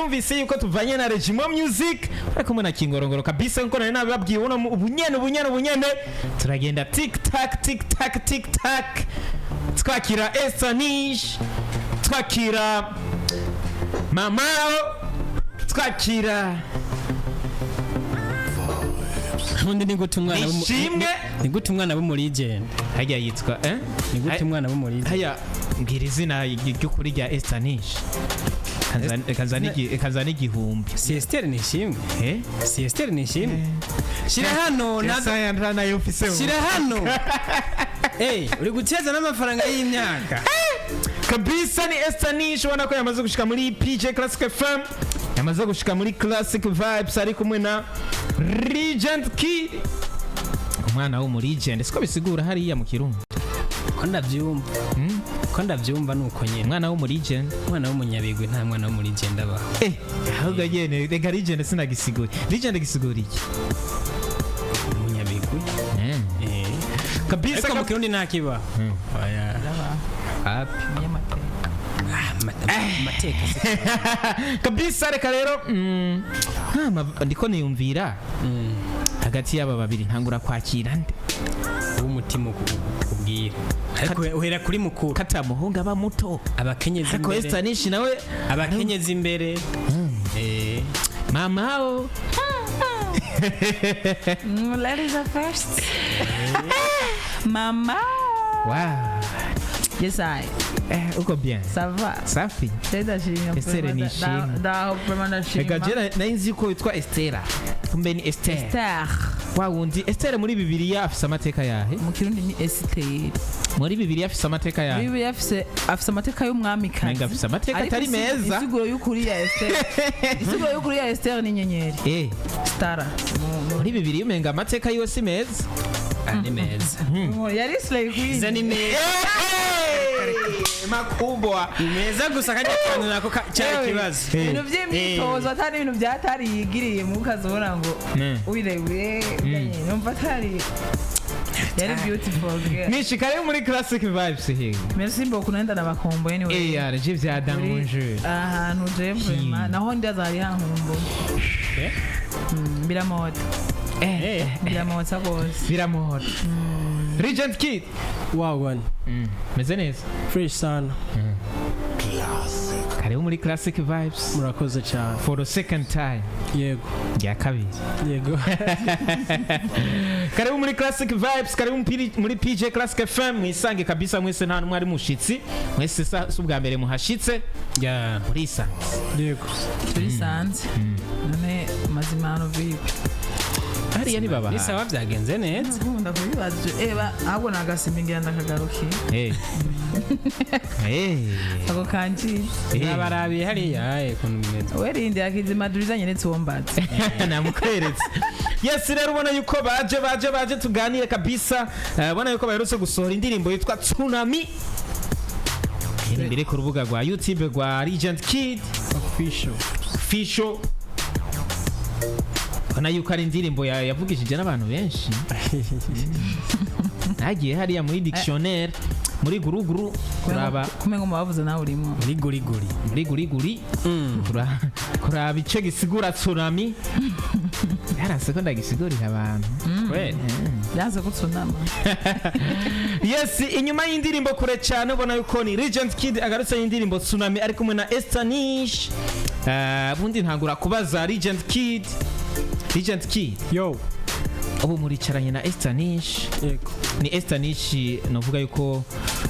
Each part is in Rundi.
Mwumvise yuko tuvanye na Regimo Music, bari kumwe na Kingorongoro kabisa, nkuko nari nabibabwiye. Uno ubunyene ubunyene ubunyene turagenda tik tak tik tak tik tak, twakira Esther Nish, twakira Mamao, twakira Ubundi ni gute umwana Nishimwe. Ni gute umwana w'umuligende? Hajya yitwa eh? Ni gute umwana w'umuligende? Haya, mbwira izina ry'ukuri rya Esther Nish. Kazana 1000. Si Esther Nishimwe? Eh. Si Esther Nishimwe? Shira hano nazo. Yesaya nayo mfise. Shira hano. Eh, uri gucheza n'amafaranga y'imyaka. Kabisa ni Esther Nish, ubona ko yamaze gushika muri PJ Classic FM, yamaze gushika muri Classic Vibes, ari kumwe na Regent Kid, umwana wo muri Regent, siko bisigura hariya mu Kirundi? Ko ndavyumva. Ko ndavyumva nuko nyene. Umwana wo muri Regent. Umwana w'umunyabigwi, nta mwana w'umuligende abaho. Eh, ahubwo nyene reka Regent sinagisigura. Regent gisigura iki? Umunyabigwi. Eh. Eh. Kabisa. Ariko mu Kirundi nta kibaho. Oya. Api. Ah, amateka se. Kabisa, reka rero ndiko niyumvira hagati y'aba babiri ntangura kwakira nde? W'umutima ukubwira. Ariko uhera kuri mukuru. Katamuhunga aba muto. Abakenyezi Ariko imbere. Esther Nish nawe. Abakenyezi imbere. Eh. Mamao. Ladies are first. Mama. Wow. Yes, I. Eh, uko bien? Ça va. Safi. Ndashimye. Esther Nishimwe. Ndaho vraiment ndashima. Reka jera nari nzi ko witwa Estera, kumbe ni Esther. Esther. Wa wundi Esther muri Bibiliya afise amateka yahe? Mu Kirundi ni Esther. Muri Bibiliya afise amateka yahe? Bibiliya afise amateka y'umwamikazi. Nenga afise amateka Ariko atari meza. Insiguro y'ukuri ya Esther. Insiguro y'ukuri ya Esther ni inyenyeri. Eh, Stara. muri Bibiliya umenga amateka yiwe si meza. Ah, ni meza. Yari slay queen. Iza ni meza. Makubwa. Ni meza gusa kajya kantu nako cyari Yewe, ikibazo. ibintu by'imyitozo atari ibintu byatari yigiriye mu ukazibona ngo wirebuye numva atari yari beautiful girl. Nishi, karibu muri Classic Vibes here. Merci beaucoup, nenda nabakomboye anyway. Eh, araje vya danger. Ahantu je vraiment naho ndaza hari hankumbuye. Eh? Biramota. Eh, Biramota rwose. Biramuhora. Regent Kid. Wagwan. Meze neza. Fresh sana. Karibu muri Classic Vibes. Murakoze cyane. For the second time. Yego. Rya kabiri. Yego. Karibu muri Classic Vibes, karibu muri PJ Classic FM, mwisange kabisa mwese, nta numwe ari mushitsi. Mwese si ubwa mbere muhashitse, Ya. murisanze. Yego. Turisanze none mazimano vipi? Hariya ni baba. Ni sawa, byagenze neza. Nkunda kubibaza eba ahubwo nagasimba ngira ndakagarukiye. Eh. Eh. Ako kanjije. Eh. Nabarabiye hariya ukuntu bimeze. Werinde akizima duriza nyeretse uwo mbatse. Namukweretse. Yes, rero ubona yuko baje tuganire kabisa. Ubona yuko baherutse gusohora indirimbo yitwa Tsunami. Iri imbere ku rubuga rwa YouTube rwa Regent Kid Official. Official. Ubona yuko ari indirimbo yavugishije n'abantu benshi. Nagiye hariya muri dictionnaire, muri guruguru, kuraba. Kumengo mubavuze nawe urimo. Muri guriguri. Muri guriguri kuraba ico gisigura tsunami. Yaranse ko ndagisigurira abantu. Kweli. Byanze ko tsunama. Yes, inyuma y'indirimbo kure cyane, ubona yuko ni Regent Kid agarutse y'indirimbo Tsunami ari kumwe na Esther Nish. Ubundi ntangura kubaza Regent Kid. Regent Kid, Yo. ubu muricaranye na Esther Nish. Yego. Ni Esther Nish, novuga yuko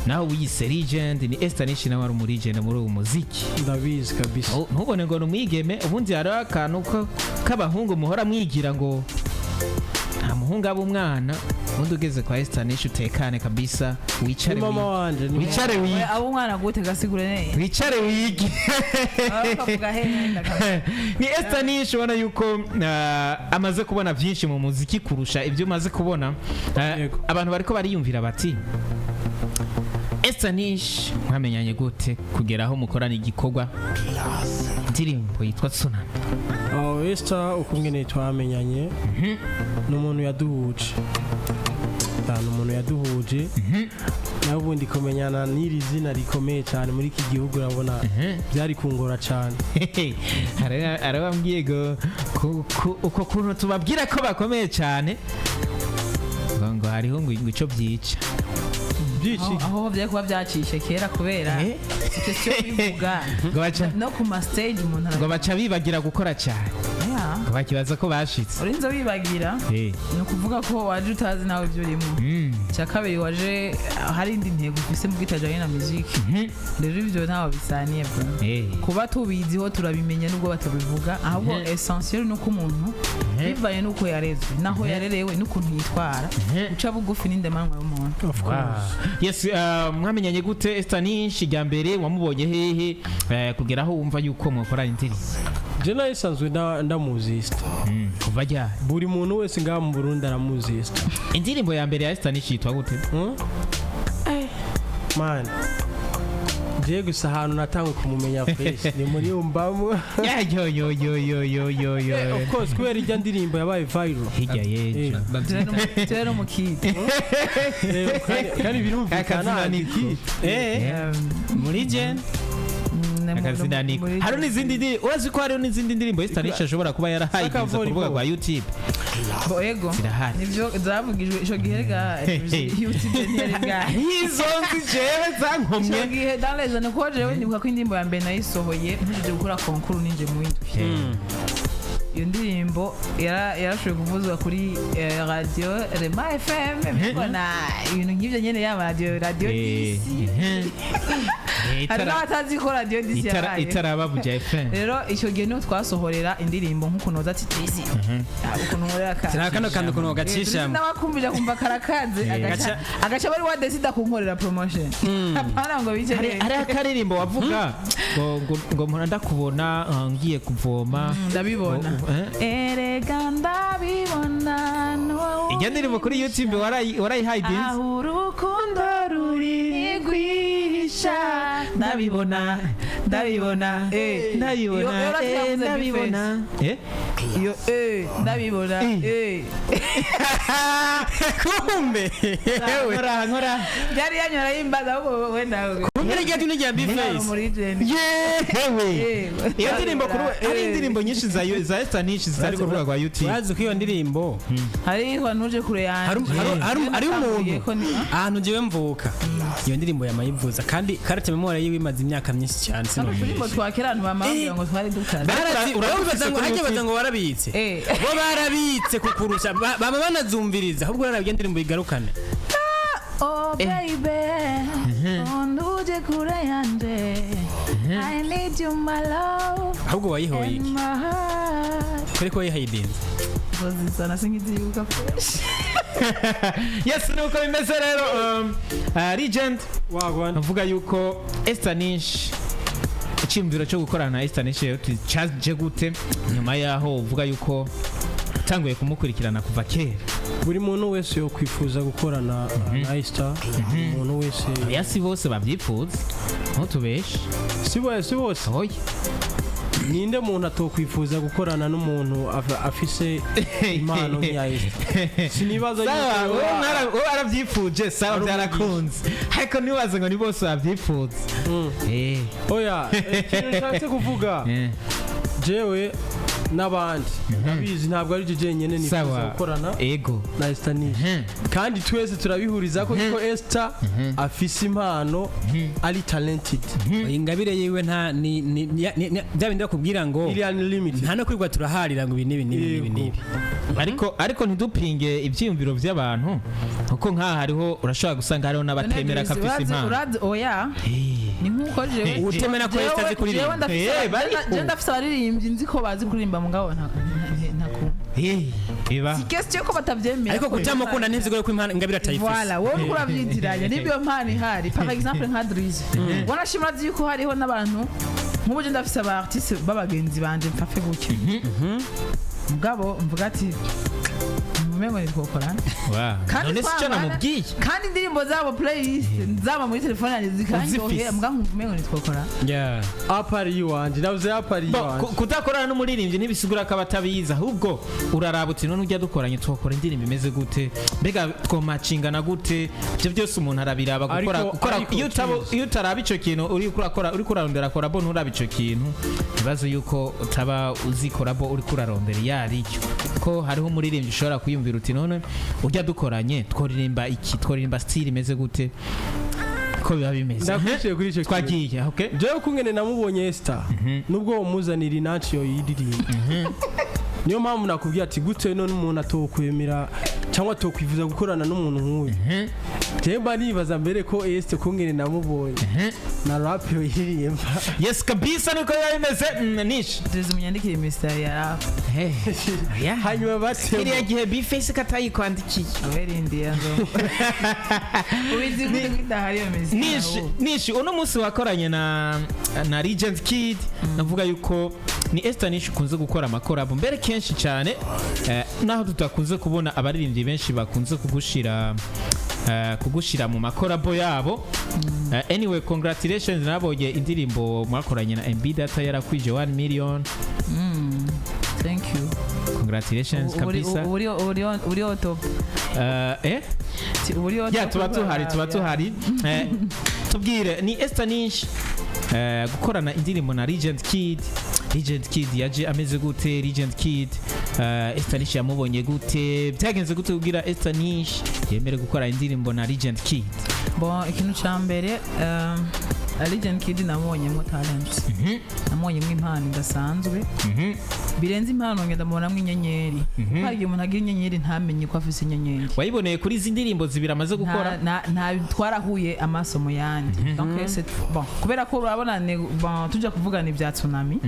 nawe wiyise Regent, ni Esther Nish nawe ari umu Regent muri uwo muziki. Ndabizi kabisa. Oh, ntubone ngo ni umwigeme, ubundi hariho akantu k'abahungu muhora mwigira ngo nta muhungu aba umwana, ubundi ugeze kwa Esther Nish utekane kabisa, wicare. Ni mama wanje. Ni Wicare wige. Abo umwana gute gasigure ne. Wicare wige. Bakavuga he ndakavuga. Ni Esther Nish, ubona yuko amaze kubona byinshi mu muziki kurusha ibyo umaze kubona. Yego. Abantu bariko bariyumvira bati Esther Nish mwamenyanye gute kugera aho mukorana igikorwa, indirimbo yitwa Tsunami? Oh, Esther ukungene twamenyanye. Ni umuntu yaduhuje. Ni umuntu yaduhuje. Nawe ubundi kumenyana n'iri zina rikomeye cyane muri iki gihugu, urabona byari kungora cyane. Arabambwiye ngo uko kuntu tubabwira ko bakomeye cyane, ngo hariho ngo ico byica. Byinshi. Aho byari kuba byacishe kera kubera question yo bivuga Ngo baca no ku ma stage umuntu ngo baca bibagira gukora cyane, ngo bakibaza ko bashitse. Urinze wibagira, ni ukuvuga ko waje utazi nawe ibyo urimo. Icya kabiri, waje hari indi ntego ufise mu bwitajanye na muziki. Rero ibyo ntaho bisaniye bro. Kuba tubiziho turabimenya nubwo batabivuga, ahubwo essentiel ni uko umuntu bivanye n'uko yarezwe naho yarerewe n'ukuntu yitwara, guca bugufi n'indemanwa y'umuntu. Of course. Yes, mwamenyanye gute Estanish? Rya mbere wamubonye hehe, kugera aho wumva yuko mwakorana indirimbo? Je nawe isanzwe ndamuzi Esther. Kuva ryari? Buri muntu wese ngaha mu Burundi aramuzi Esther. Indirimbo ya mbere ya Estanish yitwa gute? Man, je gusa ahantu natangwe kumumenya fresh ni muri Umbamo. Ya, yo yo yo yo yo yo yo. Of course, kubera ijya ndirimbo yabaye viral. Hirya yejo. Turi no mu kiti. Kandi birumvikana. Akazina niko. Muri jen. Akazina niko. Hari n'izindi ndirimbo, urazi ko hariho n'izindi ndirimbo Estanish ashobora kuba yarahaye Saka ku rubuga rwa YouTube? Ego. Zirahari. Nivyo zavugijwe ico gihe ga YouTube ntiyari bwahe. Izo nzi jewe Ico zankomye. gihe dans les années, kuko jewe ndibuka ko indirimbo ya mbere nayisohoye mpejeje gukora concours ninje mu windwi. Iyo ndirimbo yarashoboye kuvuzwa kuri radio Rema FM, mbona ibintu nk'ivyo nyene, yaba radio DC. Hari n'abatazi ko radio DC yabaye. Itaraba Buja FM. Rero icyo gihe niho twasohorera indirimbo nk'ukuntu waza ati Tracy, ukuntu nkorera ka Tira kano kantu ukuntu gacishamo. Nabakumvira kumva karakaze, agaca bari wadesida kunkorera promotion, apana ngo bice. Hari akaririmbo wavuga ngo mpora ndakubona, ngiye kuvoma. Ndabibona. Ngo, Erega ndabibona. Ijya ndirimbo kuri YouTube warayihidinze? Aho urukundo ruri rwihisha. Ndabibona, ndabibona, ndabibona. Iyo uravuze Ndabibona. Iyo ndabibona. Kumbe Nkora nkora. Byari yanyora yimbaza, ahubwo wenda kumbe rya tuni rya Bface. Muri jeni. Yewe, iyo ndirimbo kuri hari indirimbo nyinshi za Estanish zitari ku rubuga rwa YouTube. Urazi ko iyo ndirimbo Hariho ntuje kure yanjye. Hari umuntu Ko ahantu jewe mvuka iyo ndirimbo yamayivuza, kandi carte mémoire yiwe imaze imyaka myinshi cyane. Hano Sinumva. turirimbo twakera abantu bamambwira ngo twari dukaze. Barazi, Urabufise urabibaza ngo kuri hajya YouTube? baza ngo warabitse. Bo barabitse kukurusha, baba banazumviriza, ahubwo urarabye indirimbo igarukane. Oh baby, oh ntuje kure yanje, I need you my love Ahubwo wayihoye and iki my heart. kuri ko wayihayidinze? Zozizana sinkizibuka fresh. Yes, nuko bimeze rero, Legend. Wagwan. Avuga yuko Estanish, icyiyumviro cyo gukorana na Estanish rero cyaje gute nyuma yaho uvuga yuko utanguye kumukurikirana kuva kera? Buri muntu wese yo kwifuza gukorana na Esther, umuntu wese. Oya, si bose babyifuza, ntutubeshe. Si bose, si bose. Oya. Ninde muntu atokwifuza gukorana n'umuntu afise impano nk'iya Esther? Sinibaza Sawa. yuko Wowe wowe warabyifuje, sawa. Ari Byarakunze, ariko ntibaze ngo ni bose babyifuza. Oya, ikintu nshatse kuvuga, jewe n'abandi ndabizi, ntabwo ari je jenyine nifuza gukorana na Esther Nish. Kandi twese turabihuriza ko Esther afise impano, ari talented. Ingabire yiwe nta ni bya bindi bakubwira ngo Iri unlimited. Nta no kwirwa turaharira ngo ibi n'ibi n'ibi n'ibi n'ibi. Ariko ntidupinge ibyiyumviro by'abantu, kuko nk'aha hariho urashobora gusanga hariho n'abatemera ko afise impano. Urazi, oya, ni nk'uko jewe Utemera ko Esther azi kuririmba. Jewe ndafise Bariko. jewe ndafise abaririmbyi nzi ko bazi kuririmba, mugabo ntakunda. Biba. Si question ko batavyemera. Ariko kutamukunda ntivyo ko impano ingabire atayifise. Voilà, wowe uriko uravyitiranya niba iyo mpano ihari. Par exemple nka Drizzy, wanashima urazi yuko hariho n'abantu nk'ubu je ndafise aba artiste b'abagenzi banje mfafe gutya, mugabo mvuga ati nkumva umengo ntitwokorana. Kandi None si cyo twangana. namubwiye? Kandi indirimbo zabo, playlist zaba muri telefone yanjye zikanyohera, Uzifise. mbwa nkumva umengo ntitwokorana. Apari yiwanje, navuze apari Bo, yiwanje. Kudakorana n'umuririmbyi ntibisigura ko abatabizi, ahubwo uraraba uti: "None ujya dukoranye twakora indirimbo imeze gute? Mbega twomacingana gute?" Ibyo byose umuntu arabiraba gukora gukora Ariko iyo utaba cheese. iyo utaraba ico kintu uri kurakora, uri kurarondera collabo, nturaba ico kintu, ibibazo yuko utaba uzi collabo uri kurarondera iyo ari cyo, ko hariho umuririmbyi ushobora kwiyumvira uti: "None ujya dukoranye tworirimba iki? Tworirimba style imeze gute?" Ko biba bimeze. Ndakwishyuye kuri icyo kintu. Twagiye, okay. Jewe kungene namubonye Esther, nubwo wamuzanira inanci yo yiririmba, niyo mpamvu nakubwiye ati: "Gute none umuntu atokwemera cyangwa atokwifuza gukorana n'umuntu nk'uyu?" Jewe mba nibaza mbere ko Esther, kungene namubonye, na rap yo yiririmba. Yes, kabisa, niko biba bimeze. Nishi Tuzi munyandikire imisitari ya rap. Hanyuma batemo. Kiriya gihe Bface katayikwandikiye. Aberindiye ngo ubizi gute ko idahari iyo misitari? Nishi, uno munsi wakoranye na Regent Kid. Navuga yuko ni Esther Nishi ukunze gukora amakorabo mbere kenshi cyane, naho tutakunze kubona abaririmbyi benshi bakunze kugushira mu makorabo yabo. Anyway, congratulations, nabonye indirimbo mwakoranye na MB Data yarakwije 1 million. Thank you. Congratulations kabisa. Uri on top. Eh? Uri on Ya, top. tuba tuhari. Tubwire, ni Esther Nish, gukorana indirimbo na Regent Kid. Regent Kid yaje ameze gute? Regent Kid, Esther Nish yamubonye gute? Byagenze gute kugira Esther Nish yemere gukora indirimbo na Regent Kid? Bon, ikintu ca mbere, Legend Kid namubonyemo talent, namubonyemo impano idasanzwe, birenze impano, ngenda mubonamo inyenyeri. Kuko hari igihe umuntu agira inyenyeri ntamenye ko afise inyenyeri. Wayiboneye kuri izi ndirimbo zibiri amaze gukora? Nta twarahuye amaso mu yandi. Donc bon, kubera ko urabona bon, tujya kuvugana ibya Tsunami,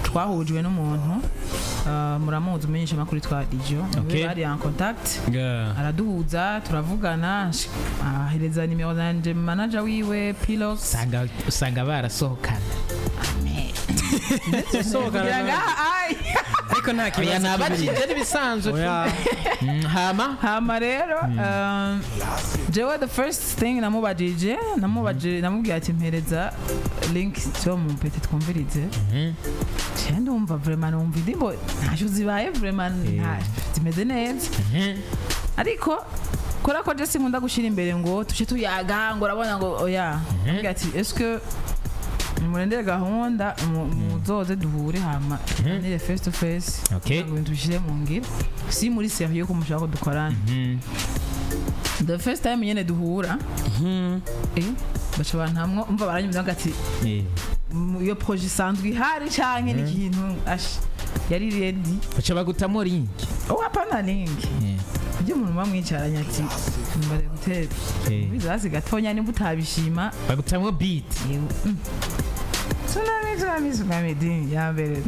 twahujwe n'umuntu, muramuzi, umenyesha amakuru twa Dijo. Bari en contact, araduhuza, turavugana, ahereza nimero zanje manager wiwe Pilox. Usanga barasohokana. Kugira ngo ai. Ariko nta Oya, kibazo. nabajije n'ibisanzwe. Oya. Hama Hama rero, jewe the first thing namubajije, namubwiye ati: "Mpereza link cyo mu pete twumvirize." Je ndumva vraiment, numva indirimbo ntacyo zibaye vraiment, zimeze neza, ariko kubera ko je sinkunda gushyira imbere ngo tuje tuyaga ngo urabona ngo oya. Namubwiye ati: "Est-ce que murendere gahunda muzoze duhure, hama tuganire face to face, kugira ngo ibintu tubishyire mu ngiro, si muri sérieux ko mushaka ko dukorana?" The first time nyene duhura, baca bantamwo, umva, baranyumva ati: "Iyo projet isanzwe ihari canke n'ikintu ash yari ready?" Baca bagutamo link? Oh, hapana link. Ibyo umuntu muba mwicaranye ati: "Mbare gutera bizazi gatonya, nimba utabishima." Bagutamo beat. Yewe, Tsunami, tsunami, tsunami din ya mbere.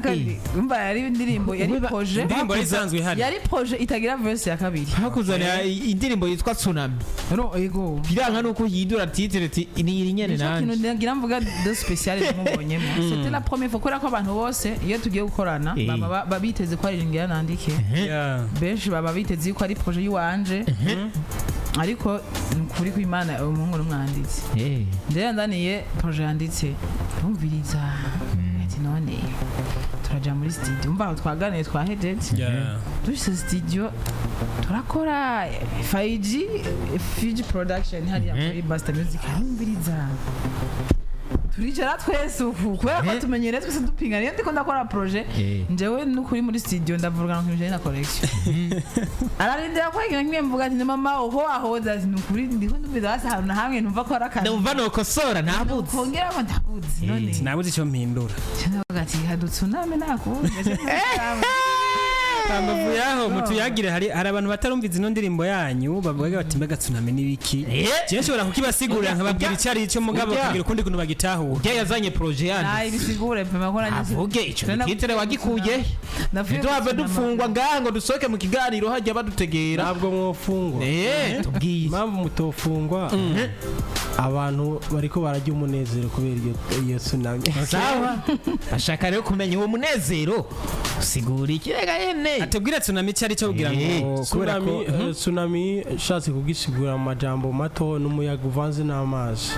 Kabiri. Umva, yari indirimbo, yari projet. Indirimbo yari isanzwe ihari. Yari projet itagira verse ya kabiri. Hakuzanira indirimbo yitwa Tsunami. No, ego. Biranga nuko uhindura titre ati: "Ni iri nyene." Nico kintu Nanje ngira mvuga de spécial namubonyemo, c'était la première fois, kubera ko abantu bose iyo tugiye gukorana baba biteze ko ari ngira nandike. Benshi baba biteze yuko ari projet yiwanje, ariko ni ukuri kw'Imana, umuhungu n'umwanditsi. Njyewe yanzaniye projet yanditse, ndumviriza ati: "None turaja muri studio." Umva, aho twaganiye twahejeje. Dushyize studio, turakora 5G Fiji Production hariya muri Master Music, arumviriza, turicara twese uku, kubera ko tumenyereye twese dupingana iyo ndiko ndakora projet. Njyewe n'ukuri muri studio ndavurugana ku bijanye na correction, ararindira ko ikintu kimwe mvuga ati: "Ni mama uko wahoze." Ati: "Nukuri ndiko ndumviza hasi ahantu na hamwe numva ko ari akantu Ndumva nokosora ntabuze. Kongera ngo ndabuze none." Sinabuze icyo mpindura. Ndavuga ati: "Hadutsunami nakubuze." Hambavu yaho mutuyagire, hari abantu batarumviza ino ndirimbo yanyu, bavuga bati: "Mbega tsunami n'ibiki?" Jewe nshobora kukibasigurira nkababwira icyo ari cyo, mugabo bakagira ukundi kuntu bagitahura. Ujya yazanye projet Nayi yanditse. Bisigure pema ko nanjye Avuge ico titre wagikuye. Navuye Ntituhave gutsunama. dufungwa ngaha ngo dusohoke mu kiganiro hajya badutegera. Ntabwo mwofungwa. Tubwiye. Impamvu mutofungwa, abantu bariko barajya umunezero kubera iyo tsunami. Sawa, bashaka rero kumenya uwo munezero. Sigura ikirega yene. Atubwire tsunami icyo ari cyo kugira ngo kubera ko Tsunami, tsunami nshatse kugisigura mu majambo mato, n'umuyaga uvanze n'amazi.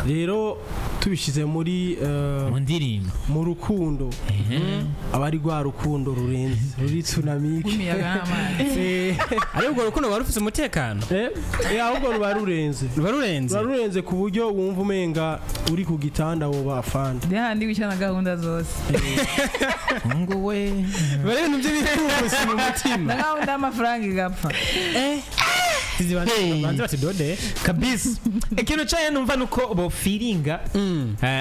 Rero tubishyize muri Mu ndirimbo. mu rukundo, aba ari rwa rukundo rurenze, ruri tsunami. Rw'imiyaga n'amazi. Ariko urwo rukundo ruba rufite umutekano. Ahubwo ruba rurenze. Ruba rurenze. Ruba rurenze ku buryo wumva umenga uri ku gitanda woba afande. Ndi handi wicara na gahunda zose. Ngo we. Biba ari ibintu by'ibikubusi mu mutima. Na gahunda y'amafaranga igapfa. Hey. Banze batidode. Kabisa, ikintu cyayo numva nuko bofiringa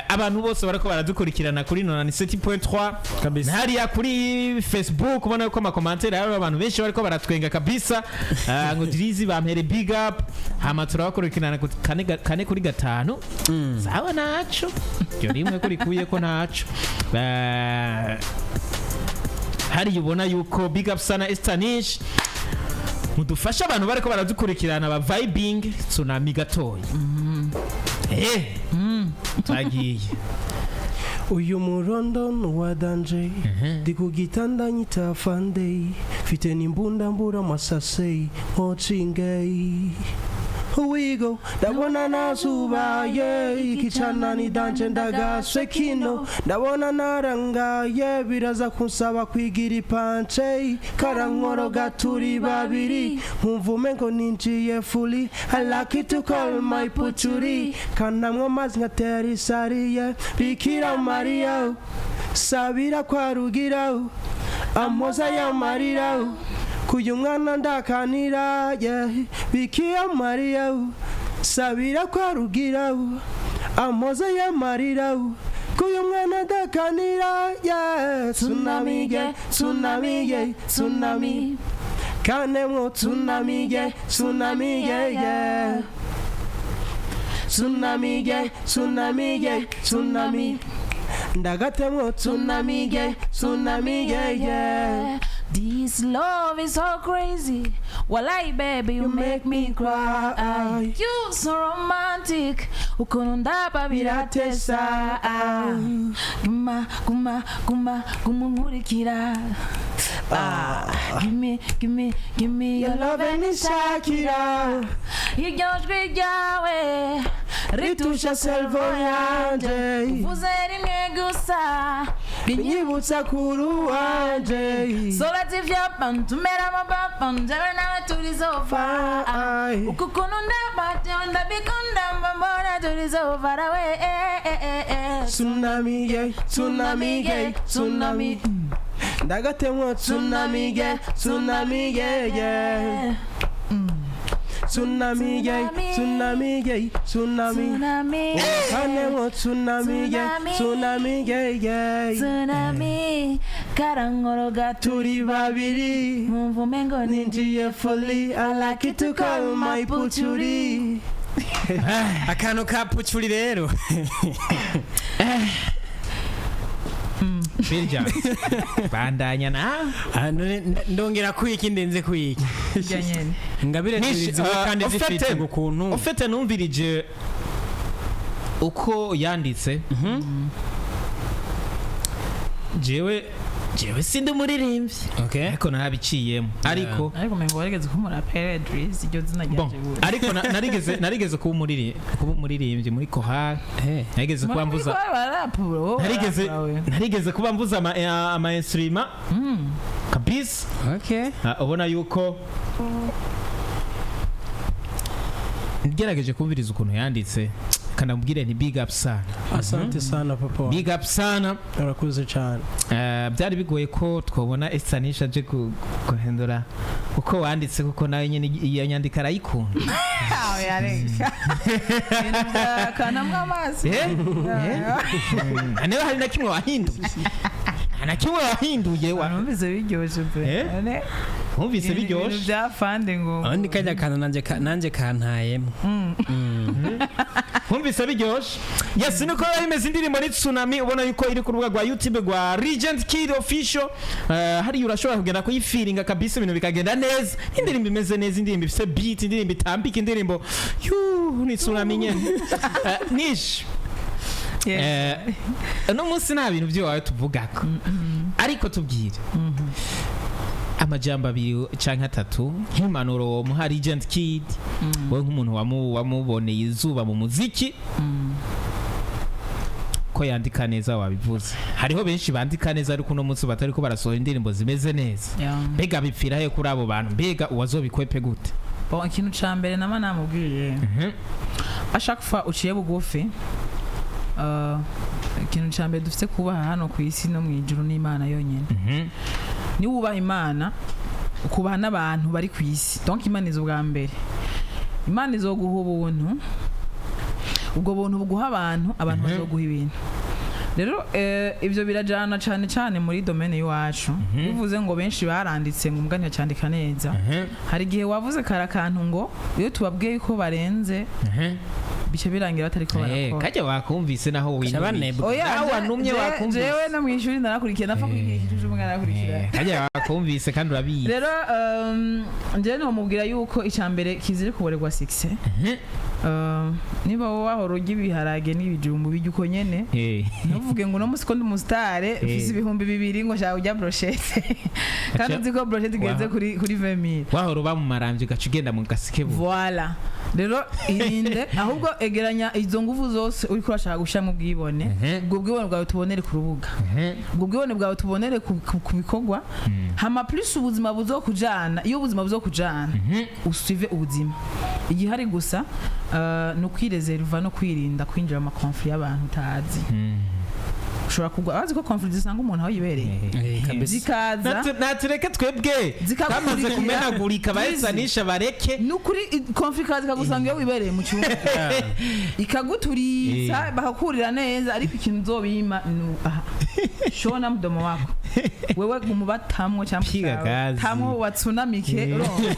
abantu bose barako baradukurikirana kuri 97.3 Kabisa. hariya kuri Facebook, ubona ko ama commentaires hari abantu benshi bariko baratwenga kabisa. Ngo Drizzy bampere big up, hama turabakurikirana ku kane, kane kuri gatanu. Sawa, naco ryo rimwe kuri kuye ko ntaco. Hariya ubona yuko big up sana Estanish, mudufashe abantu bariko baradukurikirana ba vibing tsunami gatoya. Twagiye. Uyu murondo ni danger, ndi ku gitanda nyita fande, mfite n'imbunda mbura amasase nkocinge wigo, ndabona nazubaye ikicana ni danger, ndagaswe kino, ndabona narangaye, biraza kunsaba kwigira ipance karankoro gaturi babiri, nkumva umengo ninjiye fuli. I like it to call my puchuri, kanamwe amazi nkatera isariye. Bikira Mariya, sabira kwa Rugira, amoza y'amarira kuyu mwana ndakanira, yeah. Bikira Mariya, sabira kwa Rugira, amoza y'amarira kuyu mwana ndakanira, yeah. Tsunami, yeah, tsunami, yeah, tsunami kanemwo tsunami, yeah, tsunami, yeah, yeah, tsunami, yeah, tsunami, yeah, tsunami ndagatemwo tsunami, yeah, tsunami, yeah, yeah. This love is so crazy. Walai, baby, you make me cry. You so romantic. Ukuntu ndaba biratesa. Guma, guma, guma, guma nkurikira. Ah, give me, give me, give me your your love love and nishakira. Iryo jwi ryawe ritusha cerveau yanje. Uvuze rimwe gusa. Binyibutsa kuri wanje. Sola tivyapa ntumera amababa, njyewe nawe turizova. Ai. Uku kuntu ndaba ndabikunda, mbona turizova rawe eh, eh, eh, eh. Tsunami, yeah, tsunami, yeah, tsunami ndagatemwo tsunami, yeah, tsunami, yeah, yeah, tsunami, yeah, tsunami, yeah, tsunami. Tsunami. Kanemwo tsunami, yeah, tsunami, yeah, yeah. Tsunami karankoro gato. Turi babiri. Nkumva umengo ni ninjiye fully. I like it to call my puchuri. Akantu ka pucuri rero. Birya bandanya nawe. Ah, none ndongera kwiki, ndenze kwiki? Irya nyene. Ngabire turiziwe kandi zifite ngo ukuntu. Ufite numvirije uko yanditse, jewe sindi umuririmbyi, ariko narabiciyemo, ariko Ariko umengo warigeze kuba umuraperi, Drizzy, iryo zina bon, ryanje gute? Ariko narigeze kuba umuririmbyi muri kohari. Narigeze kuba mvuza narigeze kuba mvuza ama instrument kabisa. Ah, ubona yuko ngerageje kumviriza ukuntu yanditse, kanamubwire nti big up sana. Asante sana, papa. Big up sana. Urakoze cyane. Byari bigoye ko twabona Estanisha aje guhindura uko wanditse, kuko nawe nyine iyo nyandiko arayikunda. Kanamwa amazi. Eh? Eh? Niba hari na kimwe wahinduye, nta na kimwe wahinduye wa Numvise biryoshye pe. Eh? None Wumvise ibintu biryoshe. bya fande ngo Abandi kajya kantu nanjye kantayemo. Wumvise biryoshe. Yes, niko biba bimeze. Indirimbo ni Tsunami, ubona yuko iri ku rubuga rwa YouTube rwa Regent Kid Official. Hariya urashobora kugenda kuyifiringa kabisa, ibintu bikagenda neza. Indirimbo imeze neza, indirimbo ifise beat, indirimbo itambika, indirimbo yu ni tsunami nyene. Nish. Uno munsi nta bintu by'iwawe tuvugako, ariko tubwire amajambo abiri canke atatu nk'impanuro womuha Legend Kid, wowe nk'umuntu wamuboneye izuba mu muziki, ko yandika neza. Wabivuze, hariho benshi bandika neza ariko uno munsi batariko barasohora indirimbo zimeze neza. Mbega bipfira he kuri abo bantu? Mbega uwazobikwepe gute? Bon, ikintu ca mbere nama namubwiye, à chaque fois uciye bugufi, ikintu ca mbere dufite kubaha hano ku isi no mu ijuru n'Imana yonyine. Niba wubaha Imana, ukubaha n'abantu bari ku isi, donc Imana izo ubwa mbere, Imana izoguha ubuntu, ubwo buntu buguha abantu, abantu bazoguha ibintu. Rero ibyo birajana cyane cyane muri domaine y'iwacu. Bivuze ngo benshi baranditse ngo mbwa ntibacyandika neza. Hari igihe wavuze kare akantu ngo iyo tubabwiye ko barenze, bice birangira batariko barakora. Kajya wakumvise naho winumiye. Banebwe. Oya, Nawe wanumye wakumvise. Jewe no mw'ishuri narakurikiye, napfa kwigira ikintu c'umwana narakurikira. Kajya wakumvise kandi urabizi. Rero njyewe nomubwira yuko icya mbere kizira kuborerwa succès. Niba wowe wahora urya ibiharage n'ibijumbu, bijya uko nyene. Ntuvuge ngo uno musi ko ndi umusitare, mfise 2000, ngo nshaka kurya brochette, kandi uzi ko brochette igeze kuri 20,000. Wahora uba mu Maramvya, ugaca ugenda mu Gasikebu. Voilà, rero irinde, ahubwo egeranya izo nguvu zose uriko urashaka gushyira mu bwibone. Ubwo bwibone bwawe tubonere ku rubuga, ubwo bwibone bwawe tubonere ku bikorwa. Hama plus ubuzima buzokujana, iyo ubuzima buzokujana, usuive ubuzima. Igihari gusa ni ukwirezerva no kwirinda kwinjira mu ma conflits y'abantu utazi. Ushobora kugwa, abazi ko conflit zisanga umuntu aho yibereye. Kabisa. Zikaza Natureke twebwe Zikagukurikira. twamaze kumenagurika, bahesanisha bareke. Ni ukuri, conflit ikaza ikagusanga iyo wibereye mu cyumba, ikaguturiza, bakakurira neza, ariko ikintu uzobima ni aha shona mdomo wako wewe, gumubatamwo cyangwa Piga kazi. tamwo watsunamike. Urumva,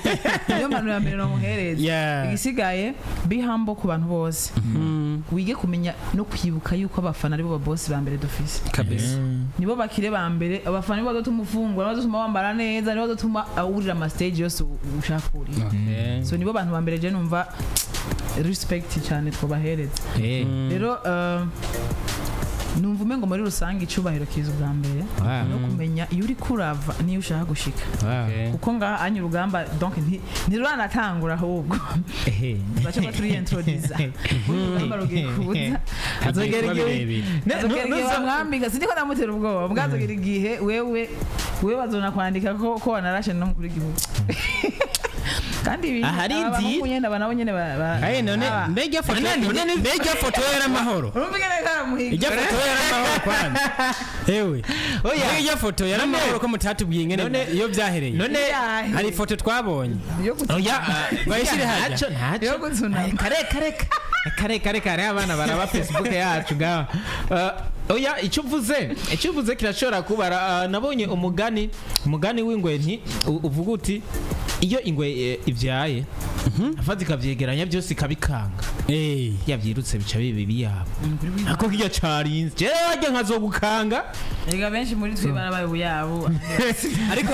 niyo mpanuro ya mbere nomuhereza. Igisigaye, be humble ku bantu bose, wige kumenya no kwibuka yuko abafana aribo babosi ba mbere dufise. Kabisa. Nibo bakire ba mbere. Abafana nibo bazotuma ufungura, nibo bazotuma wambara neza, nibo bazotuma wurira ama stage yose ushaka kurira. So nibo bantu ba mbere je numva respect cyane twobahereza. Rero numva umengo muri rusange icubahiro kiza ubwa mbere no kumenya iyo uri kurava niyo ushaka gushika, kuko ngaha anya urugamba donc ntiruranatangura, ahubwo baca baturiyentrodiza, urugamba rugiye kuza. Azogera kuba igihe birebire. Azogera igihe bamwambika, sindiko ndamutera ubwoba, bwazogera igihe wewe bazona kwandika ko wanarashe no mukuru w'igihugu, kandi ibi Ahari aba bahungu nyene, aba nabo nyene Aye, none mbega foto, mbega foto yari amahoro? Urumva ingene karamuhiga. Ijya foto yari amahoro kwanza, ewe? Oya. Mbega ijya foto yari amahoro ko mutatubwiye ingene iyo byahereye? None hari ifoto twabonye. Yo gutsunama. Oya. Bayishyire hajya. Ntacyo, ntacyo. Yo gutsunama. Kare kare kare kare kare, abana baraba Facebook yacu ngaha. Oya, icyo uvuze kirashobora kubara. Nabonye umugani w'ingwe nti uvuga uti iyo ingwe ibyaye, afata ikavyegeranya byose ikabikanga, yavyirutse bica biba ibiyabo, ako kirya carinze jewe warya nkazogukanga. Erega benshi muri twe barabaye ubuyabo. Ariko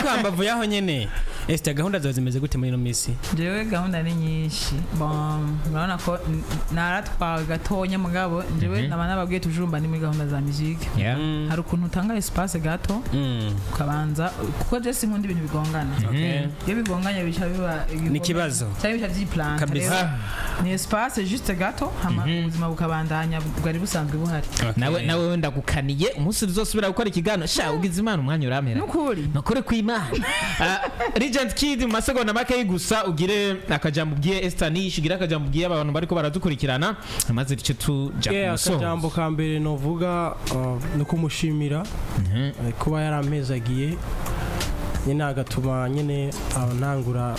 hambavu yaho nyene, Esther, gahunda zawe zimeze gute muri ino minsi? Jewe gahunda ni nyinshi. Bon, murabona ko naratwawe gatonya, mugabo jewe naba nababwiye tujumba ni muri gahunda za musique. Hari ukuntu utanga espace gato, ukabanza, kuko je sinkunda ibintu bigongana. Iyo bigonganye bica biba Ni ikibazo. cyangwa bica vyiplanta. Kabisa. Rero ni espace juste gato, hama ubuzima bukabandanya bwari busanzwe buhari. Nawe wenda gukaniye umunsi uzosubira gukora ikiganiro sha, ugize Imana umwanya uramera. Nukuri. Nukuri kw'Imana. Legend Kid, mu masegonda make gusa ugire akajambo ubwiye Esther Nish, ugire akajambo ubwiye abantu bariko baradukurikirana, maze duce tuja ku musozo. Akajambo ka mbere novuga ni ukumushimira kuba yarampezagiye nyine, agatuma nyine ntangura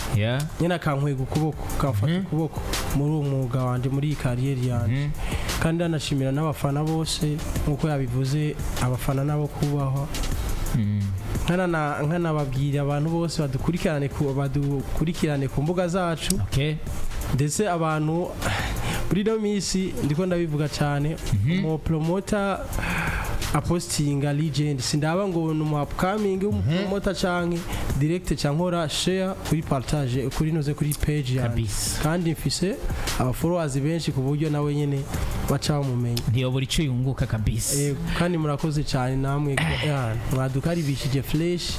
nyine, akankwega ukuboko, akamfata ukuboko muri uwo mwuga wanje, muri iyi carrière yanjye. Kandi anashimira n'abafana bose nk'uko yabivuze, abafana nabo kubahwa. Nkanababwira abantu bose badukurikirane ku mbuga zacu, ndetse abantu muri ino minsi ndiko ndabivuga cyane, umu promoter apostinga Legend, sindaba ngo ni umu upcoming w'umu promoter canke Direct ca nkora share kuri partage, kuri noze, kuri page yanjye. Kandi mfise aba followers benshi ku buryo nawe nyene baca bamumenya. Ntiyobora icyo yunguka kabisa. Kandi murakoze cyane namwe, mwadukaribishije fresh.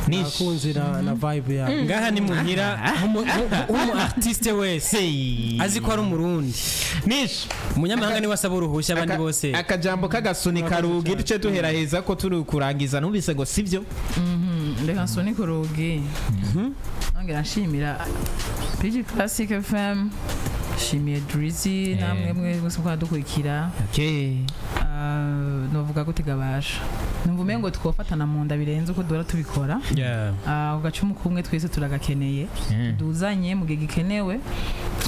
Nish. Nakunze na vibe yawe. Ngaha ni muhira nk'umu artiste wese azi ko ari Umurundi. Nish. Umunyamahanga niwe asaba uruhushya, abandi bose. Akajambo k'agasunika rugi, duce duheraheza ko turi kurangiza. Numvise ngo sibyo? Reka nsunike urugi, nongera nshimira PG Classic FM, nshimiye Drizzy, namwe mwe mwese mwadukurikira. Novuga gute gabasha, numva umengo twofatana mu nda birenze uko duhora tubikora. Ugacumu kumwe twese turagakeneye, duzanye mu gihe gikenewe.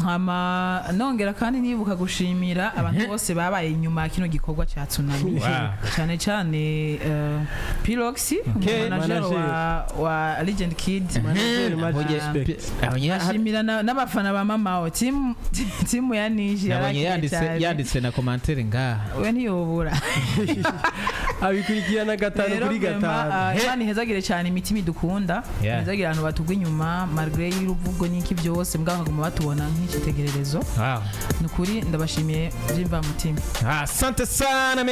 Hama nongera kandi nibuka gushimira abantu bose babaye inyuma ya kino gikorwa cya Tsunami, cyane cyane Piroxy, manager wa Legend Kid. Manager, much respect. Ashimira n'abafana ba Mama team, team ya Niji. Nabonye yarakiriye yanditse cyane. Yanditse na commentaire ngaha. We ntiyobura. Abikurikirana gatanu Rero kuri vraiment, gatanu. Imana ihezagire cyane imitima idukunda, ihezagire abantu batugwa inyuma malgré y'uruvugo n'iki byose, mbwa bakaguma batubona nk'icyitegererezo. Ni ukuri ndabashimiye by'imvamutima. Asante sana.